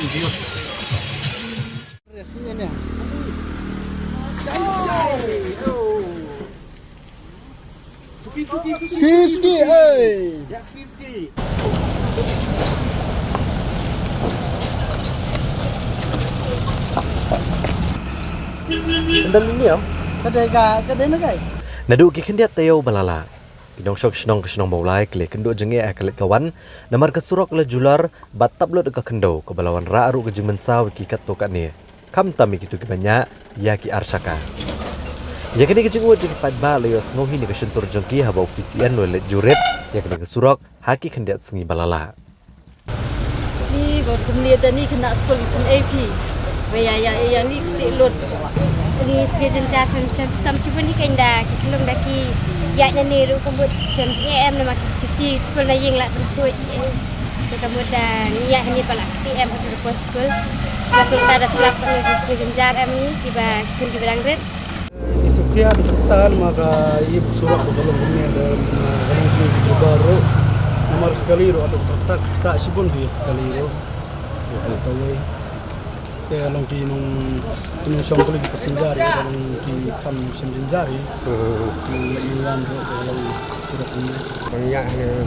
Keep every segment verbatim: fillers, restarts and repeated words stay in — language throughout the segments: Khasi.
Ski, ski, hey. Sandal ini ya? Kadai ka, kadai na kai. Naduh ki khyndiat taïew ba la lah, ki nongshong shnong ka shnong Mawlai ki la ïakynduh jingeh ha ka leit ka wan namar ka surok la jular bad tap lut ka khyndew kaba la wanrah ruh ka jingmynsaw ïa ki katto katne, khamtam ïa kito kiba ñiah ïa ki arshaka. Ïa kane ka jingud jong ki paidbah la ïohsngew hi na ka shyntur jong ki haba u P C N u la leit jurip ïa kane ka surok ha ki khyndiat sngi ba la lah. Ni bad kumne da ni khynnah skul ki sngew phi. Ba ïa ïa ïa ni kti lut. Ni sngi jynjar shem shem stam shibun hi kein da ki khlung da ki ïaid na ni ruh ka mut shem jingeh em namar ki juti skul na ïing la pynkuid. Te ka mut da ngi ïaid ha ni ba la kti em ha ka skul. Ba sngewta da slap ka mut sngi jynjar em ni kiba ki khun kiba dang rit. Ki sukhiat ki kyrtan ma ka ïa ka surok ba ka long kumne da, ma ka long jingïa ki driver ruh. Namar ka kali ruh atu ka tak tak shibun hi ka kali ruh. Ka kawei. Te long ki nong, ki nongshong kali ki passenger ïa ka long ki kham shem jynjar ïa. Ki nong leit nong wan ruh ka long surok kumne. Bang ïa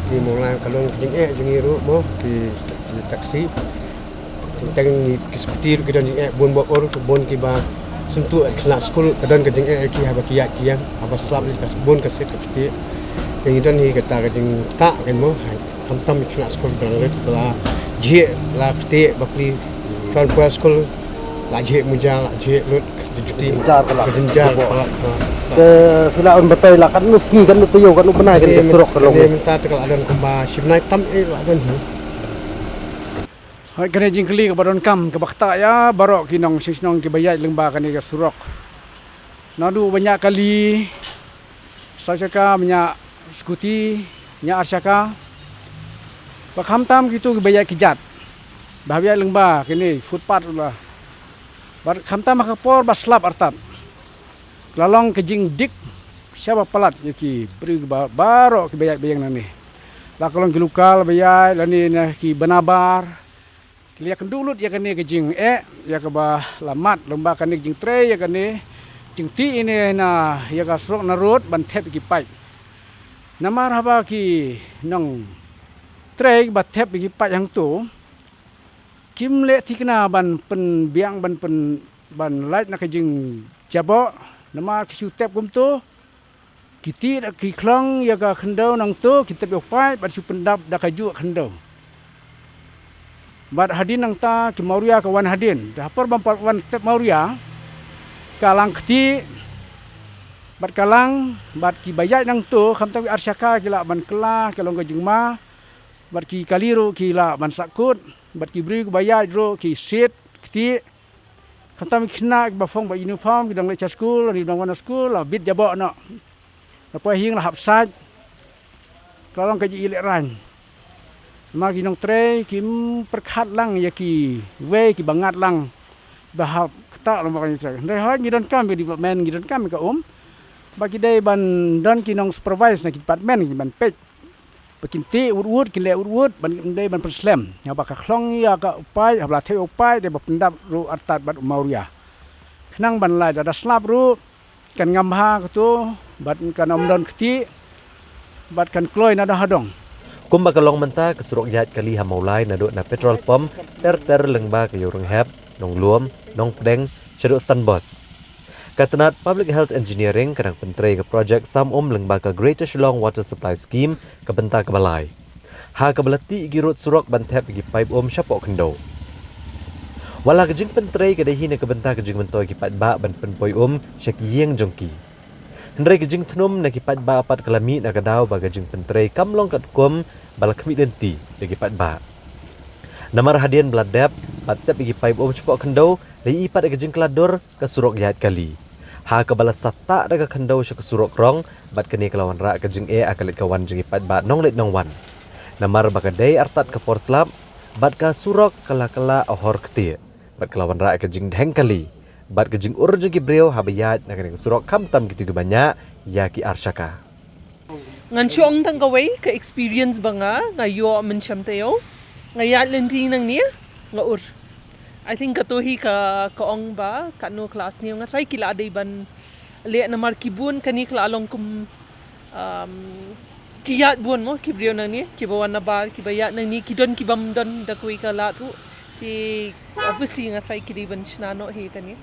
ki Mawlai ka long ki jingeh jong ngi ruh mo ki, ki taxi. Teng teng ki skuti ruh ki don jingeh bun ba ur bun kiba sngewthuh khynnah skul ka don ka jingeh ïa ki haba ki ïaid ki ïeng haba slap ïa ka bun ka sit ka kti. Te ngi don hi kata ka jingktah kan mo hai khamtam khynnah skul ba la rit ba la jhieh la kti ba pli shuwa poi skul la jhieh muja la jhieh lut ka juti. Jynjar ka la. Ka jynjar ka la. Te phi la un batai la katno sngi katno taïew katno bnai kane ka surok ka long. Mynta te ka la don kumba shi bnai tam eh la don hi. Hooid, kane jingkylli kaba donkam kaba ktah ïa baroh ki nongshong shnong kiba ïaid lyngba kane ka surok. Naduh ba ñiah kali, saw shaka ba ñiah skuti, ñiah ar shaka. Ba khamtam kito kiba ïaid kjat. Ba hap ïaid lyngba kine footpath la. Ba khamtam ha ka por ba slap artat. La long ka jingdik shaba palat ïa ki briew kiba baroh kiba ïaid ba ïeng nangne. La ka long ki local ba ïaid lane na ki banabar. Ki la ïakynduh lut ïa kane ka jingeh ïa kaba la mad lyngba kane ka jingtrei ïa kane jingtih ine na ïa ka surok na rud ban thep ïa ki paip. Namar haba ki nongtrei ba thep ïa ki paip hangto kim leh thikna ban pynbiang ban pyn ban lait na ka jingjaboh namar ki shu thep kumto. Ki tih da ki khlong ïa ka khyndew nangto ki tep ïa u paip bad shu pyndap da ka juh khyndew. Bad hadien nangta ki mawria ka wan hadien da ha por ban pat wan tep mawria ka lang kti bad ka lang bad kiba ïaid nangto khamtam ki ar shaka ki lah ban kylla ka long ka jingma bad ki kali ruh ki lah ban sahkut bad ki briew kiba ïaid ruh ki sit kti. Khamtam ki khynnah kiba phong bad uniform ki dang leit sha skul lane ki dang wan na skul la bit jaboh noh. Na poi ha ïing la hap sait. Ka la long ka jingïaleh rang. Namar ki nongtrei kim pyrkhat lang ïa kiwei kiba ngat lang ba hap ktah lang ba ka nongtrei. Hynrei hooid ngi donkam ïa ka development ngi donkam ïa ka um ba ki dei ban don ki nong supervise na ki department ki ban peit. Ba kin tih wut wut kin leh wut wut ban dei ban pynslem. Haba ka khlong ïa ka u paip haba la thep ïa u paip dei ba pyndap ruh artat bad u mawria. Khnang ban lait lada slap ruh kan ngam bha kato bad kan ym don kti bad kan kloi na da ha dong. Kumba ka long mynta ka surok ïaid kali ha Mawlai naduh na petrol pump ter ter lyngba ka Ïewrynghep, Nonglum, Nongpdeng, shaduh Stanbos. Ka tnat Public Health Engineering ka dang pyntrei ka projek sam um lyngba ka Greater Shillong Water Supply Scheme ka bynta kaba lai. Ha kaba la tih ki rud surok ban thep ki paip um shapoh khyndew. Wat la ka jingpyntrei ka dei hi na ka bynta ka jingmyntoi ki paidbah ban pynpoi um sha ki ïing jong ki. Hynrei ka jingthnum na ki paidbah pat ka la mih na ka daw ba ka jingpyntrei kam long katkum ba la khmih lynti ïa ki paidbah. Namar hadien ba la dep bad thep ïa ki paip um shapoh khyndew la ïohi pat ïa ka jingkylla dur ka surok ïaid kali. Ha kaba la sah tah da ka khyndew sha ka surok rong bad kane ka la wanrah ka jingeh ha ka leit ka wan jong ki paidbah nongleit nongwan. Namar ba ka dei artat ka por slap bad ka surok ka la kylla hor ktieh bad ka la wanrah ka jingdheng kali bad ka jingur jong ki briew haba ïaid na kane ka surok khamtam kito kiba ñiah ïa ki ar shaka. Ngan shu ong tang kawei ka experience ba nga nga ïoh mynshem taïew. Nga ïaid lynti nangne nga ur. I think kato hi ka ka ong ba katno ka la sniew, nga trai ki la dei ban leh namar ki bun kane ka la long kum, um, ki ïaid bun mo ki briew nangne, ki ba wan nabar, ki ba ïaid nangne, ki don ki bym don da kawei ka lad ruh. Te obviously nga trai ki dei ban shna noh hi kane.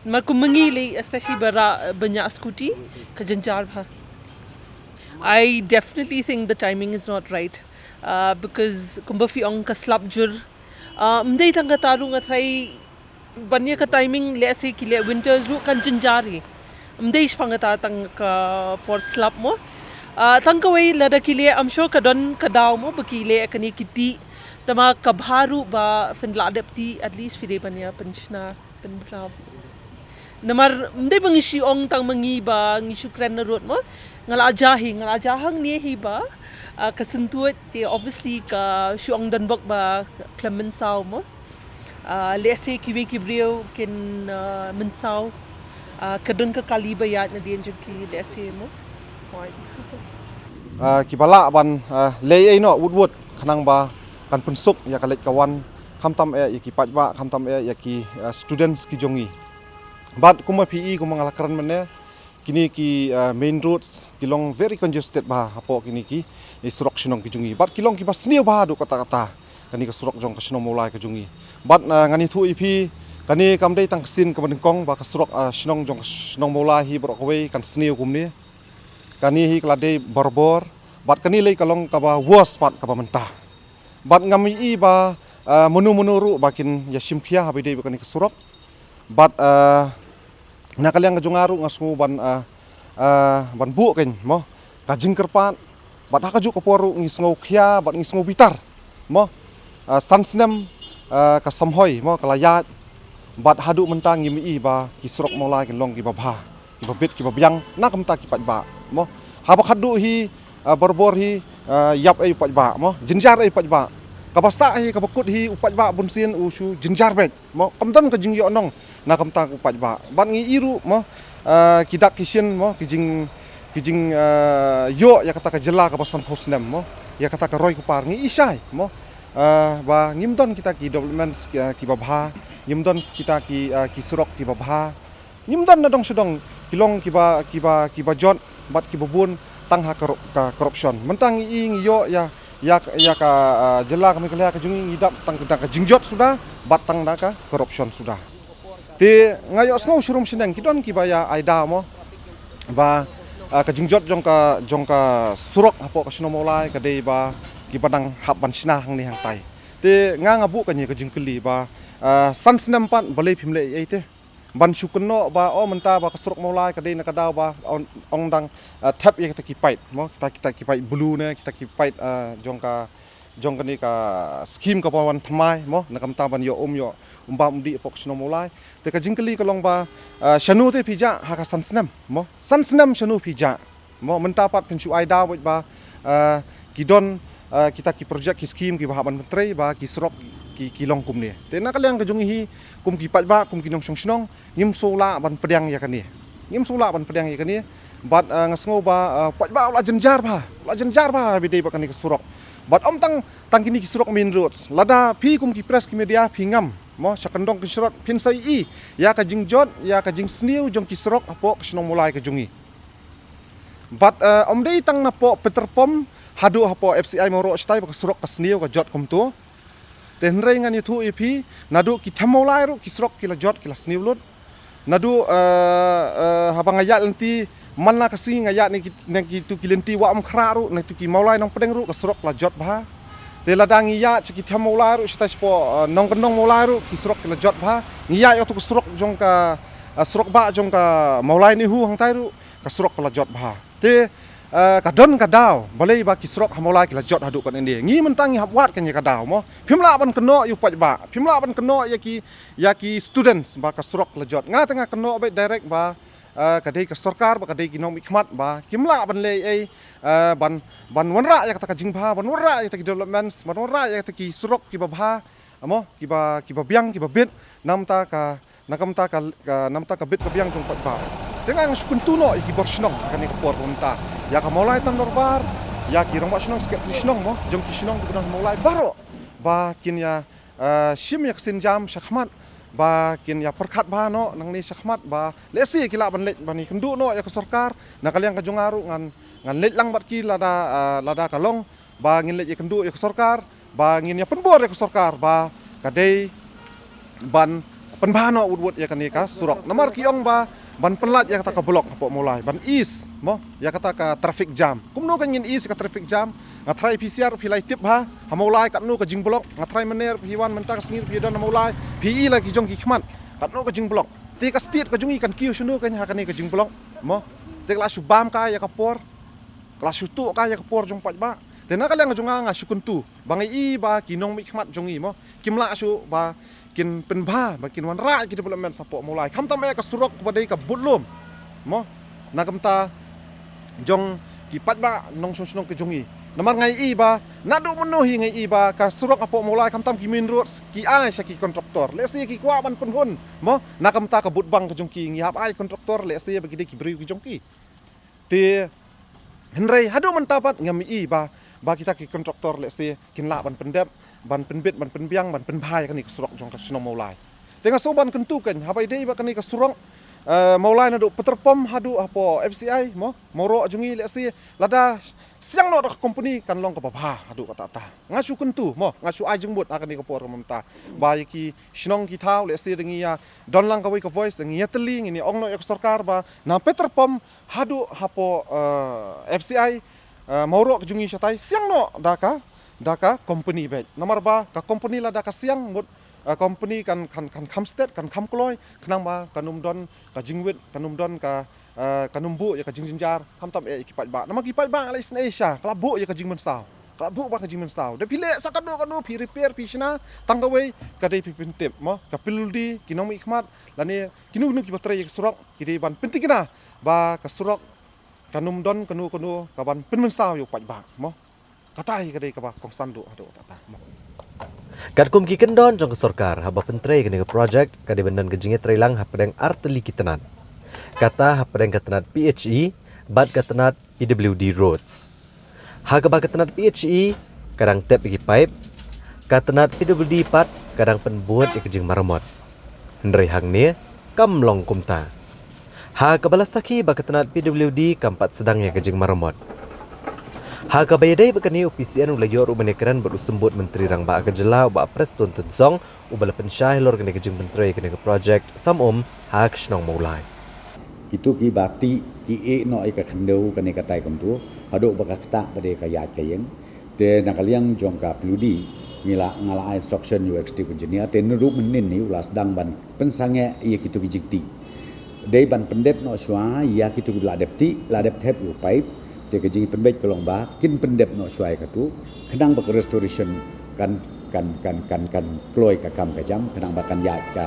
Namar kum ma ngi lei, especially ba ra ba ñiah scooty, ka jynjar bha. I definitely think the timing is not right. Uh, because kumba phi ong ka slap jur. Uh, ym dei tang kata ruh nga trai ban ïa ka timing, lehse ki leh winters ruh kan jynjar hi. Ym dei shaphang kata tang ka por slap mo. Uh, tang kawei lada ki leh, I'm sure ka don ka daw mo ba ki leh kane ki tih. Tangba ka bha ruh ba phin lah dep tih, at least phi dei ban ïa pynshna pynbna. Namar ym dei ba ngi shu ong tang ma ngi ba ngi shu kren na road mo. Nga la jia hi, nga la jia hangne hi ba, ah, ka syntuid te obviously ka shu ong don bok ba khlem mynsaw mo. Ah, lehse kiwei ki briew kin, ah, mynsaw. Ah, ka don ka kali ba ïaid nadien jong ki lehse mo. Hooid. Ah, ki ba lah ban, ah, leh ei noh wut wut khnang ba kan pynsuk ïa ka leit ka wan, khamtam eh ïa ki paidbah, khamtam eh ïa ki, ah, students ki jong ngi. Bad kumba phi i, kumba nga la kren mynne, kine ki, ah, main roads ki long very congested bha hapoh kine ki, i surok shnong ki jong ngi. Bad ki long ki ba sniew bha haduh katta katta kane ka surok jong ka shnong Mawlai ka jong ngi. Bad, ah, ngan ïathuh ïa phi, kane kam dei tang ka sien kaba nyngkong ba ka surok, ah, shnong jong ka shnong Mawlai hi baroh kawei kan sniew kumne. Kane hi ka la dei barabor, bad kane lei ka long kaba worse pat kaba mynta. Bad ngam i ba, ah, mano mano ruh ba kin ïa shim khia haba ïadei bad kane ka surok. Bad, ah, na ka liang ka jong nga ruh nga sngew ban, ah, ah, ban buh kein mo ka jingkyrpad. Bad ha kajuh ka por ruh ngi sngew khia bad ngi sngew bitar mo. Ah, san snem, ah, ka samhoi mo ka la ïaid. Bad haduh mynta ngim i ba ki surok Mawlai ki long ki ba bha, ki ba bit, ki ba biang na ka bynta ki paidbah mo. Haba khatduh hi, ah, barabor hi, ah, ïap ei u paidbah mo, jynjar ei u paidbah. Kaba sah hi, kaba kut hi, u paidbah bunsien u shu jynjar beit mo, kam don ka jingïoh nong na ka bynta u paidbah. Bad ngi i ruh mo, ah, ki dak ki shin mo, ki jing, ki jing, ah, ïoh ïa kata ka jylla kaba sanphew snem mo, ïa kata ka roi ka par, ngi i shai mo, ah, ba ngim don kita ki developments ki, ah, ki ba bha, ngim don kita ki, ah, ki surok ki ba bha. Ngim don na dong sha dong, ki long ki ba, ki ba, ki ba jot bad ki ba bun tang ha ka ro-, ka corruption. Mynta ngi i ngi ïoh ïa, ïa, ïa ka, ah, jylla ka Meghalaya ka jong ngi ngi dap tang da ka jingjot suda bad tang da ka corruption suda. Te nga ïoh sngew sharum shaneng, ki don ki ba ïa ai daw mo ba, ah, ka jingjot jong ka, jong ka surok hapoh ka shnong Mawlai ka dei ba ki ba nang hap ban shna hangne hangtai. Te nga nga buh kane ka jingkylli ba, ah, san snem pat balei phim leh ei ei te. Ban shu kynnoh ba, oh, mynta ba ka surok Mawlai ka dei na ka daw ba ong, ong dang, ah, thep ïa kita ki pipe mo, kita, kita ki pipe blue ne, kita ki pipe, ah, jong ka, jong kane ka scheme kaba wan thymmai mo, na ka bynta ban ïoh um, ïoh um bam um dih hapoh ka shnong Mawlai. Te ka jingkylli ka long ba, ah, shano te phi jah ha ka san snem mo, san snem shano phi jah. Mo, mynta pat phin shu ai daw bad ba, ah, ki don, ah, kita ki project, ki scheme ki ba hap ban pyntrei ba ki surok ki, ki long kumne. Te na ka liang ka jong ngi hi kum ki paidbah, kum ki nongshong shnong, ngim shu lah ban pdiang ïa kane. Ngim shu lah ban pdiang ïa kane. Bad, ah, nga sngew ba, ah, paidbah u la jynjar bha, u la jynjar bha haba ïadei bad kane ka surok. Bad ym tang, tang kine ki surok main roads. Lada phi kum ki press, ki media phi ngam mo sha kyndong kynshrot, phin sa i ïa ka jingjot, ïa ka jingsniew jong ki surok hapoh ka shnong Mawlai ka jong ngi. Bad, eh, ym dei tang napoh petrol pump haduh hapoh F C I Mawroh shatai ba ka surok ka sniew ka jot kumto. Te hynrei ngan ïathuh ïa phi, naduh ki them Mawlai ruh ki surok ki la jot, ki la sniew lut. Naduh, eh, eh, haba nga ïaid lynti man la ka sngi nga ïaid na ki, na kitu ki lynti Wah Umkhrah ruh, na kitu ki Mawlai Nongpdeng ruh ka surok ka la jot bha. Te lada ngi ïaid sha ki them Mawlai ruh shatai shapoh, eh, Nongkyndong Mawlai ruh ki surok ki la jot bha. Ngi ïaid ïa katu ka surok jong ka, eh, surok bah jong ka Mawlai Nehu hangtai ruh ka surok ka la jot bha. Te, eh, ka don ka daw balei ba ki surok ha Mawlai ki la jot haduh katne. Ngi mynta ngi hap wad kane ka daw mo. Phim lah ban kynnoh ïa u paidbah, phim lah ban kynnoh ïa ki, ïa ki students ba ka surok la jot. Nga te nga kynnoh beit direct ba, eh, ka dei ka sorkar, ba ka dei ki nongmihkhmat ba kim lah ban leh ei, eh, ban, ban wanrah ïa kata ka jingbha, ban wanrah ïa kata ki developments, ban wanrah ïa kata ki surok ki ba bha mo, ki ba, ki ba biang, ki ba bit. Namta ka, na ka bynta ka, ka, na ka bynta ka bit ka biang jong u paidbah. Te nga nga shu kyntu noh ïa ki bor shnong ha kane ka por ka mynta, ïa ka Mawlai Town Dorbar, ïa ki rangbah shnong, secretary shnong mo jong ki shnong kiba don ha Mawlai baroh ba kin ïa, ah, shim ïa ka sienjam shakhmat ba kin ïa pyrkhat bha noh nangne shakhmat ba lehse ki lah ban leit ban ïakynduh noh ïa ka sorkar. Na ka liang ka jong nga ruh ngan, ngan leit lang bad ki lada, ah, lada ka long ba ngin leit ïakynduh ïa ka sorkar, ba ngin ïa pynbor ïa ka sorkar ba ka dei ban pynbha noh wut wut ïa kane ka surok. Namar ki ong ba ban pynlait ïa kata ka block hapoh Mawlai, ban ease mo ïa kata ka traffic jam. Kumno kan ngin ease ïa ka traffic jam? Nga tharai phi siar phi la ïa tip bha ha Mawlai katno ka jingblok. Nga tharai mynne phi wan mynta ka sngi phi don ha Mawlai, phi i la ki jong ki khmat katno ka jingblok. Te ka state ka jong i kan kiew shano kan ha kane ka jingblok mo? Te ka la shu bam ka ïa ka por, ka la shu tuh ka ïa ka por jong paidbah. Te na ka liang jong nga nga shu kyntu ba nga i ba ki nongmihkhmat jong i mo kim lah shuh ba kin pynbha ba kin wanrah ki development hapoh Mawlai. Khamtam eh ka surok ba dei ka budlum mo na ka bynta jong ki paidbah nongshong shnong ka jong i. Namar nga i ba naduh mynno hi nga i ba ka surok hapoh Mawlai khamtam ki main roads ki ai sha ki kontraktor. Lehse ki kwah ban pynhun mo na ka bynta ka bud bank ka jong ki, ngi hap ai kontraktor lehse ba ki dei ki briew ki jong ki. Te hynrei haduh mynta pat ngam i ba, ba kita ki kontraktor lehse kin lah ban pyndep, ban pynbit, ban pynbiang, ban pynbha ïa kane ka surok jong ka shnong Mawlai. Te nga sngew ban kyntu kan haba i dei ba kane ka surok, eh, Mawlai naduh Petrapom haduh hapoh F C I mo, Mawroh jong i lehse lada siang noh da ka company kan long kaba bha haduh katta katta. Nga shu kyntu mo, nga shu ai jingmut ha kane ka por ka mynta ba ïa ki shnong ki thaw lehse da ngi ïa don lang kawei ka voice, da ngi ïa tylli, ngin ïa ong noh ïa ka sorkar ba na Petrapom haduh hapoh, eh, F C I, eh, Mawroh ka jong i shatai siang noh da ka, da ka company beit. Namar ba ka company lada ka siang mut, eh, company kan, kan, kan kham stet, kan kham kloi, khnang ba kan ym don ka jingwit, kan ym don ka, eh, kan ym buh ïa ka jingjynjar khamtam eh ïa ki paidbah. Namar ki paidbah la isynei sha ka la buh ïa ka jingmynsaw, ka la buh ba ka jingmynsaw. Da phi leh sa kano kano phi repair phi shna tang kawei ka dei phi pyntip mo ka P W D, ki nongmihkhmat lane kino kino kiba trei ïa ka surok ki dei ban pyntikna ba ka surok kan ym don kano kano ka ban pynmynsaw ïa u paidbah mo. Kata hi ka dei kaba kongsan duh haduh katta katta mo. Katkum ki kyndon jong ka sorkar haba pyntrei kane ka project ka dei ban don ka jingïatreilang hapdeng artylli ki tnat. Kata hapdeng ka tnat P H E bad ka tnat P W D roads. Ha kaba ka tnat P H E ka dang tep ïa ki paip, ka tnat P W D pat ka dang pynbud ïa ka jingmaramot. Hynrei hangne kam long kumta. Ha kaba la sakhi ba ka tnat P W D kam pat sdang ïa ka jingmaramot. Ha kaba ïadei bad kane u P C N u la ïoh ruh ban ïakren bad u symbud Myntri Rangbah ka jylla u Bah Prestone Tynsong uba la pynshai halor kane ka jingpyntrei kane ka project sam um ha ka shnong Mawlai. Kito kiba tih ki ïeh noh ïa ka khyndew kane katai kumto haduh ba ka ktah ba dei ka ïaid ka ïeng. Te na ka liang jong ka P W D ngi la, nga la ai instruction ïa u executive engineer te naduh mynnin hi u la sdang ban pynsangeh ïa kito ki jingtih. Dei ban pyndep noh shuwa ïa kito kiba la dep tih, la dep thep ïa u paip. Te ka jingpynbeit ka long ba kin pyndep noh shuwa ïa kato khnang ba ka restoration kan, kan, kan, kan, kan kloi ka kam ka jam khnang ba kan ïaid ka,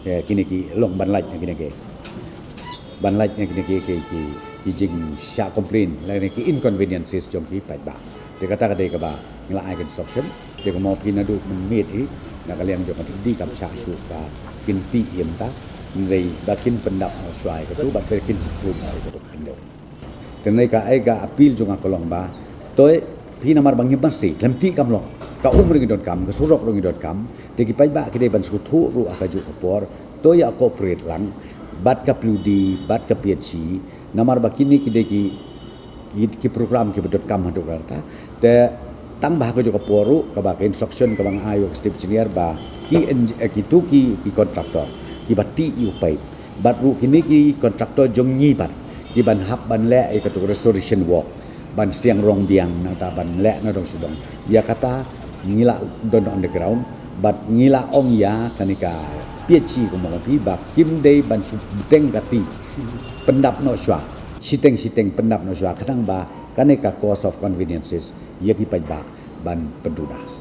eh, kine ki long ban lait na kine ki, ban lait na kine ki, ki, ki, ki jingshah complain lane ki inconveniences jong ki paidbah. Te kata ka dei kaba ngi la ai ka instruction. Te kumno phi naduh mynmiet hi na ka liang jong ka P W D kam shah shuh ba kin tih ïa mynta, hynrei ba kin pyndap noh shuwa ïa kato bad ba kin pynpluh noh ïa kato ka khyndew. Te hynrei ka, ai ka appeal jong nga ka long ba, to phi namar ba ngim banse, khlem tih kam long. Ka um ruh ngi donkam, ka surok ruh ngi donkam. Te ki paidbah ki dei ban sngewthuh ruh ha kajuh ka por. To ïa cooperate lang bad ka P W D bad ka P H E. Namar ba kine ki dei ki, ki, ki program kiba donkam haduh katta. Te tang ba ha kajuh ka por ruh kaba ka instruction kaba nga ai ïa u executive engineer ba ki en-, eh, kito ki, ki contractor kiba tih ïa u paip bad ruh kine ki contractor jong ngi bad ki ban hap ban leh ïa kato restoration work, ban siang rong biang nangta ban leh na dong sha dong. Ïa kata ngi la don on the ground bad ngi la ong ïa kane ka P H E kumba ong phi ba kim dei ban shu bteng ka tih, pyndap noh shuwa, shiteng shiteng pyndap noh shuwa khnang ba kane ka cause of conveniences ïa ki paidbah ban pynduna.